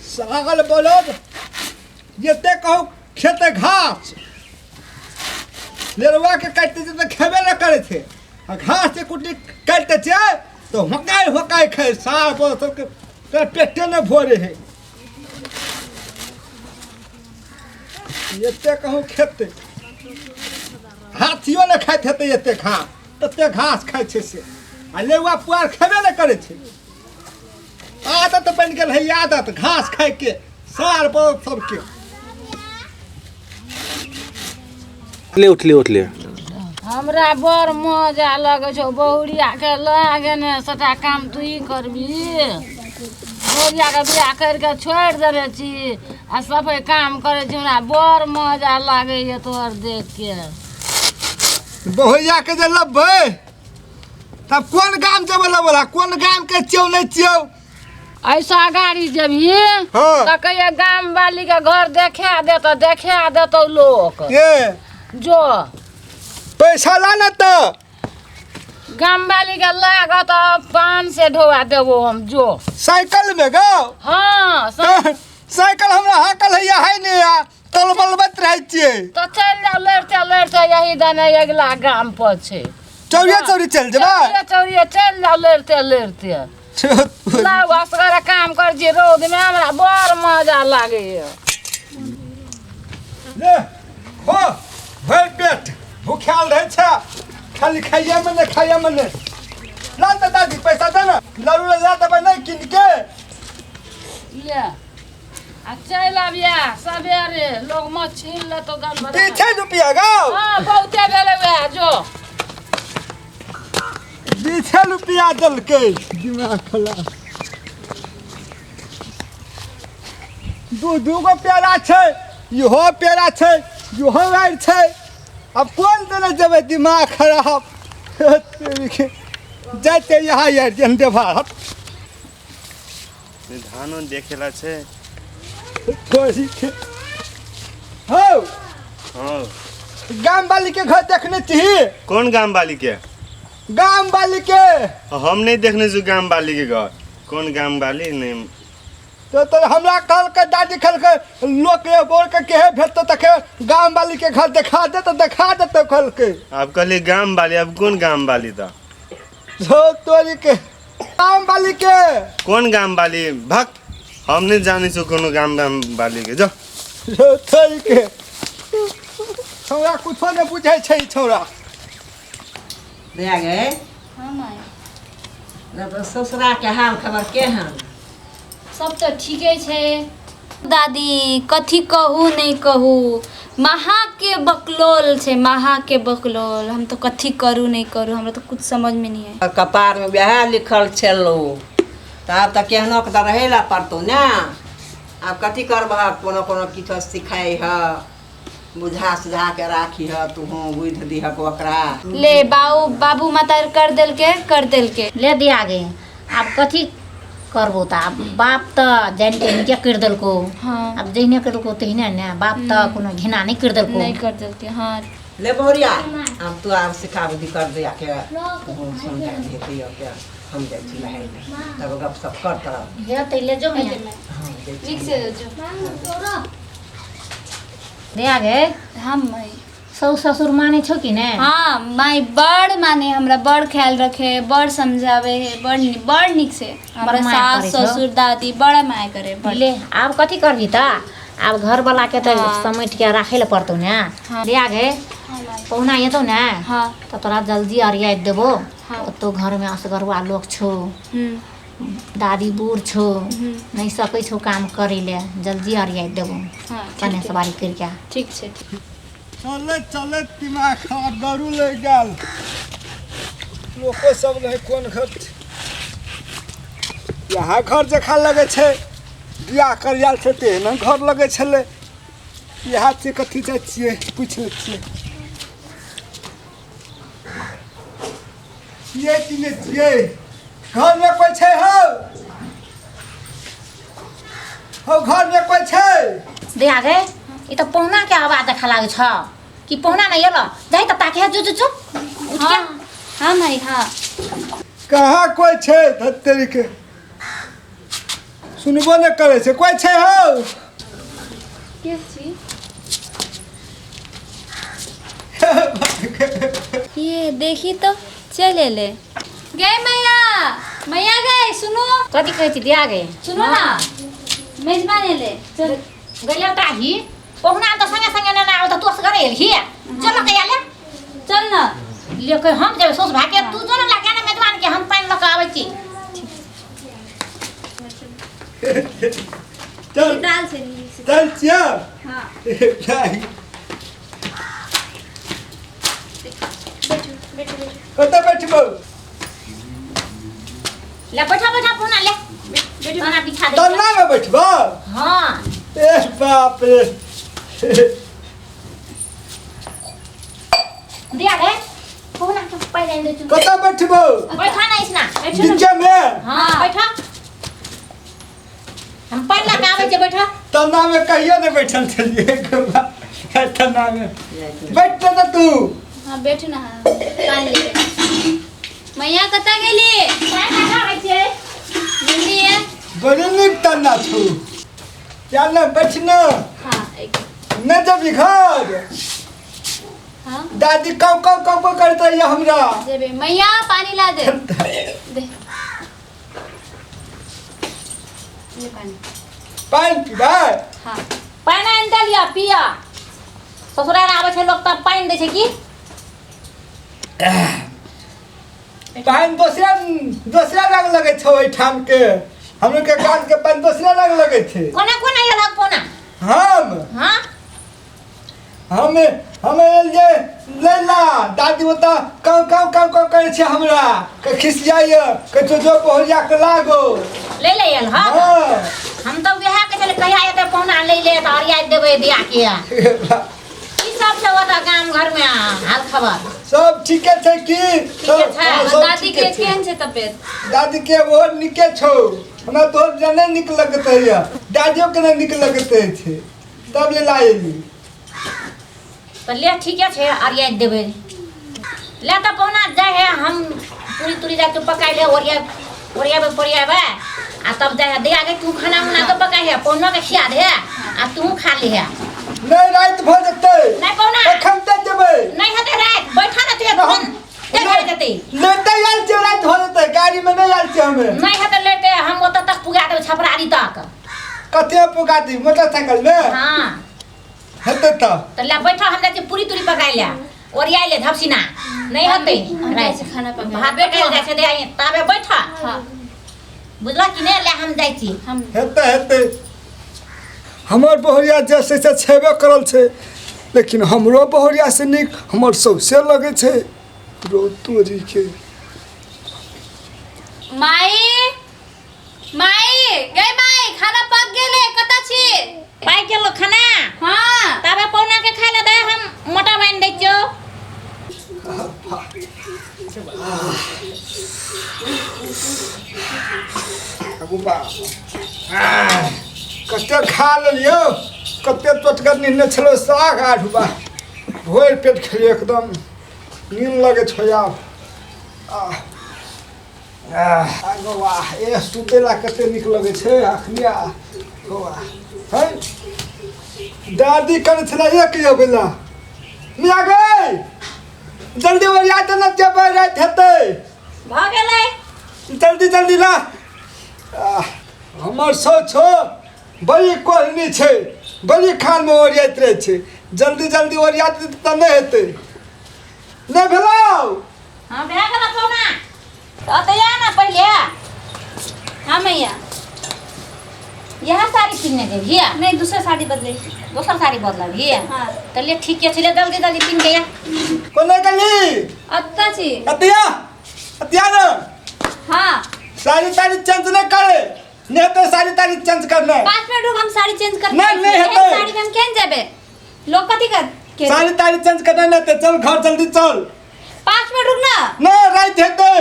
सागल बोलब जते कहू खेते घास लेरुआ के काटते छै तऽ खेबे नहि करै छै आ घास के कुट्टी काटते छै तऽ होकाय होकाय खाय साल बोल सबके तोरा पेटे नहि भरे है एते कहूँ खेते हाथियो नहि खाइत हेतै एते घास तते घास खाइ छै से आ लेरुआ पुआर खेबे नहि करै छै आदत बनि गेल है आदत घास खाइके सार बड़ सबके। उठले उठले उठले। हमरा बड़ मजा लगै छौ बहुरिया के लए गेने सबटा काम तू ही करबी। बहुरिया के बियाह करि के छोड़ि देने छी आ सफाइ काम करै छी, हमरा बड़ मजा लागैए तोहर देख के। बहुरिया के जे लबबै तब कोन गाम जेबै लबला, कोन गाम के छियौ नहि छियौ? ऐसा गाड़ी जेबही हाँ। तऽ कहिया गाम वाली के घर देखा देतौ, देखा देतौ लोक। ए जो पैसा ला ना तऽ गाम वाली के लागत पान से ढोआ देबो हम। जो साइकिल में गो? हाँ, साइकिल हमरा हाकल है है नहीं आ तलबलबैत रहै छियै। तऽ चलि जाउ लड़िते लड़िते, यही दने अगिला गाम पर छै। चौरिया चौरी चलि जेबै? चौरिये चौरिये चलि जाउ लड़िते लड़िते। लाउ असगरे काम कर छी रौद में, हमरा बड़ मजा लागैया। ले हो भरि पेट भूखायल रहै छै, खाली खाइए में नहि खाइए में नहि। ला तऽ दादी पैसा दे ने, लड़ू ला देबै नहि कीन के। ले आ चलि आबिया सबेरे, लोग मत छीन लेतो गन। पीछे रुपया गौ। हाँ बहुते भेलै वएह। जो 20 रुपया देलकै, दिमाग खराब। दू दू गो पेड़ा छै, इहो पेड़ा छै, इहो आरि छै, आब कोन देने जेबै? दिमाग खराब जाइते यहाँ यार जन देवा। धान उन देखेला छै। थोड़ी के हौ। हाँ। गाम वाली के घर देखने छी? कोन गाम वाली के? गाम वाली के। हम नहीं देखने छी गाम वाली के घर। कोन गाम वाली? नहीं तो हमरा कहलकै दादी, कहलकै लोक के बोल के केहे भेटतो तखे गाम वाली के घर देखा दे तो देखा देतो कहलकै। अब कहली गाम वाली, अब कोन गाम वाली? तऽ धो तोरी के, गाम वाली के। कोन गाम वाली? भक्त हम नहीं जाने छौ कोनो गाम गाम वाली के। जो धो तोरी के, छौड़ा कुछो नहि बुझै छै ई छौड़ा। दया गए। हाँ माय। ससुरा के हाल खबर केहन? सब तऽ ठीके छै दादी, कथी कहू नहि कहू, महा के बकलोल छै, महा के बकलोल। हम तो कथी करू नहि करू, हमरा तो कुछ समझ में नहीं है। कपार में वएह लिखल छलो तऽ आब तऽ केहनो के तऽ रहै लए पड़तौ ने। आब कथी करबह, कोनो कोनो किछो सिखाइ ह, बुझा सुझा के राखी ह, तूहू बुद्धि दिहक ओकरा। ले बाबू, बाबू माता कर देलके, कर देलके। ले दिया गे, आब कथी करबो तऽ? आब बाप तऽ जानि के नीके करि देलको। हाँ। आब जहिने करि तहिने ने, बाप तऽ कोनो घृणा नहि करि देलको। नहीं कर देलके, हाँ। ले बहुरिया, आब तू आब सिखा बुद्धि कर दिया के, तू समझा दिया के, हम जाइ छी नहाय लए, तब गप सप कर तरह। हे तऽ ले जो मैया। हाँ, जाइ छी। ठीक से जो। दया गे। हम माई। साउस ससुर मानै छौ कि नहि? हाँ माई, बड़ माने, हमरा बड़ ख्याल रखे, बड़ समझावे है, बड़ बड़ निक से हमरा। माया सास करै छौ? ससुर दादी बड़ा माया करे बड़। ले आब कथी करबही तऽ? आब घरवला के तऽ हाँ। समेट के राखै लए पड़तौ ने। हाँ। दया गे। हाँ माई। पहुना एतौ ने हाँ। तऽ तोरा जल्दी अरियाइत देबो। हाँ। ओतौ घरमे असगरुआ लोक छौ। हम्म। दादी बूढ़ छौ। हम्म। नहि सकै छौ काम करै लए, जल्दी अरियाइत देबो। हाँ। कने ठीक। सवारी करिके। ठीक छै। चले चले दिमाग खराब, गरू ले गेल। लोको सब नहीं कोन घर छै। यहाँ घर जखा लगे छै बियाह करियाल छै तेहन घर लगे छलै। इएह छै, कथी जाइ छियै पूछि लै छियै। छियै कि नहि छियै घरमे कोइ छै? हौ हौ, घरमे कोइ छै? दया गे, ई तऽ पहुना के आवाज देखा लागै छ कि पहुना नहि एलो? जाहि तऽ ताके, जो जो जो, उठ के। हाँ हाँ माई, हाँ। कहाँ कोइ छै? धत्तेरी के। सुनबो नहि करै छै। कोइ छै हौ? के छी ये? देखी तो चल एले। गए मैया, मैया गए, सुनो। कथी कहै छी दिया गे? सुनो ना, मेजबान एले, चल। गेलियो ताही पहुना तऽ संगे संगे ने आउ तऽ तू असगरे एलही। चल के आले। चल ना। ले के हम जेबै सौस भाके, तू जो ने लगे ने मेजबान के, हम पानि लऽ के आबै छी। चल। दाल से नीक से। चल छियै। हाँ। जाहि। बैठो बैठो बैठो। कतऽ बैठबौ? ले बैठा बैठा पहुना, ले खाना बिछा दे। तन्ना में बैठबौ? हाँ। ए बाप रे। दिया गे, पहुना के पानि आनि दै छी। कतऽ बैठबौ? बैठा ना इसना। बीचे में? हाँ बैठा, हम पानि लऽ के आबै छियै, बैठा। तन्ना में कहियो नहि बैठल छलियै, तन्ना में बैठ ने तू। हाँ बैठो ना। हाँ पानी लेके। मैया कतऽ गेली? पानि लऽ के आबै छियै। जल्दी है। बड़ी नीक तन्ना छौ। चल ने, बैठ ने। हाँ एक। नहि जेबही घर? हाँ। दादी कौ कौ कौ कौ करैत रहियै हमरा। जेबे। मैया पानी ला दे, दे ले पानी। पानि पीबै? हाँ। पानि आनि देलियै, पिअ। ससुराल आबै छै लोक तऽ पानि दै छै की? पानि दोसरा दोसरा रंग लगै छौ। एहिठाम के हमरो के गाछ के पानि दोसरा रंग लगै छै। कोना कोना एलहक पहुना? हम? हाँ। हम हम जे लैला दादी ओतऽ काउ काउ काउ काउ करै छै हमरा के खिसियाइए, कहै छौ जो पहुँचा के लागो। ले ले एलहक? हाँ। हम तऽ वएह कहै छलै कहिया एतै पहुना लै ले तऽ अरिया देबै दिया के। की सब छै ओतऽ गाम घर में हाल खबर? सब ठीके छै की सब? छै। हाँ, सब दादी ठीके के छै। केहन छै तबियत? दादी के ओहो नीके छौ। हमरा तोहर बिना नहि नीक लगैत होइए, दादियो के नहि नीक लगैत छै, तब ले ला एली। तऽ ले ठीके छै, अरिया देबै। ले तऽ पहुना जाइ है, हम पूरी तूरी जाके पकाइ ले, ओरिया ओरियाबै पोरियाबै आ तब जाइ है। दिया के तू खाना उना के पकाइ है, पहुना के खिया दे आ तू खा लिहे। नहि, राति भऽ जेतै। नहि पहुना। एखन तऽ जेबै। नहि हेतै राति, बैठा ने तू, तुरंत भए जेतै। लेटे आयल छियै, राति भऽ जेतै, गाड़ी में नहि आयल छियै हमे। नहि हेतै लेटे, हम ओतऽ तक पुगा देबै छपरारी तक। कते पुगा दी? मोटरसाइकिल में? हाँ। हेतै तऽ। तऽ ले बैठा, हम जाइ छी पूरी तूरी पकाइ ले, ओरियाइ ले धपसिना। नहि हेतै हम जाइ छी खाना पकाए। भात पकायल जाइ छै दे ताबे बैठा। हाँ। बुझलह कि नहि? ले हम जाइ छी। हम हेतै हेतै। हमर बहुरिया जे छै से छेबे करल छै, लेकिन हमरो बहुरिया से नीक हमर सौसे लगै छै। रो तोरी के। माई, माई गई, माई खाना पक गेलै, कतऽ छी? पाकि गेलो खाना? हाँ। ताबे पहुना के खाय ले दे, हम मोटा बान्हि दै छियौ। आगू बा। कते खा लेलियौ, कते चोटगर निहने छलौ साग। आठ बा भरि पेट खेलियौ, एकदम नींद लगै छौ आब। आह, आह, आगो वाह, ए सुतेला कते नीक लगै छै अखनी। आ वाह है, दादी करै छलै एक अबैला। मिया गई, जल्दी ओरिया दे ने, जेबै, राति हेतै। भऽ गेलै। जल्दी जल्दी ला। आह, हमर सौ छो बड़ी कोहनी छै, बड़ी खानमे ओरियाइत रहै छै। जल्दी जल्दी ओरिया देतै तऽ नहि हेतै? नहि भेलौ? हाँ भए गेल पहुना, तऽ ओतऽ आ ने पहिले। हाँ मैया। इएह साड़ी पिन्हने जेबही? नहीं, दूसरा साड़ी बदले। दोसर साड़ी बदलबही? हाँ। तऽ ले ठीके छै, ले जल्दी जल्दी पिन्ह के आ। कोना गेली? अत्ता छी। अतिया अतिया ने। हाँ। साड़ी ताड़ी चेंज नहि करे, नहि हेतै साड़ी ताड़ी चेंज करना। 5 मिनट रुक, हम साड़ी चेंज कर। नहीं, नहीं हेतै। साड़ी में हम केहन जेबे? लोग कथी कर के? साड़ी ताड़ी चेंज करना नहि हेतै, चल घर, जल्दी चल। 5 मिनट रुक ना। नहि, राति हेतै।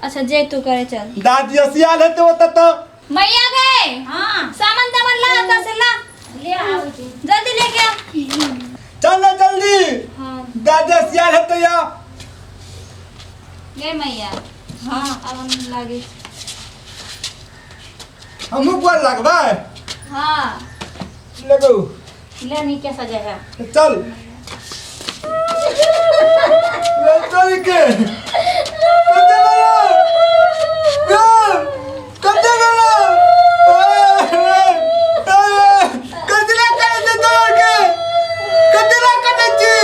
अच्छा, जे तू करे, चल। दादी हसियाल हेतै ओतऽ तऽ। मैया गए। हाँ। सामान तामान ला, अत्ता से ला। ले आबै छी। जल्दी लेके आ। चल ना जल्दी। हाँ। दादी हसियाल हेतै या। गए मैया। हाँ। अब हम लागे। हमहूँ गोर लगबै। हाँ। लगू। ले नीके सजे है। चल ले चल के कते गेलो गो, कते गेलो, कतला करे छै तोहर के, कतला कटे छी?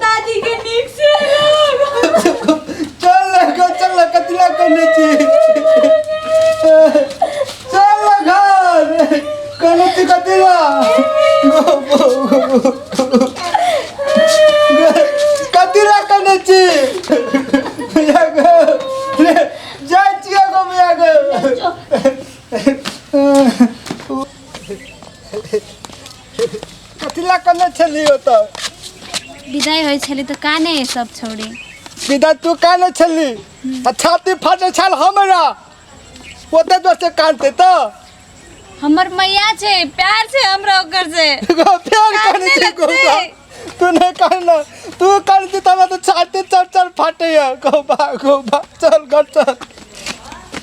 दादी के नीक से चल चल, कतला करने छी? चल घर, कहने छी कतला, कतला करने छी? जाइ छियै गो मिया गो। कथिला करने छली ओतऽ? विदाई होइ छलै तऽ काने सब छौड़ी। सीधा तू काने छली आ छाती फाटे छल हमरा, ओते जोर से कानते तऽ। हमर मैया छै, प्यार छै हमरा ओकर से। प्यार काने कानने छै लगतै। गोबा, तू नहीं कान, तू कानती तब तो छाती चर चर फाटे है। गोबा गोबा, चल घर चल।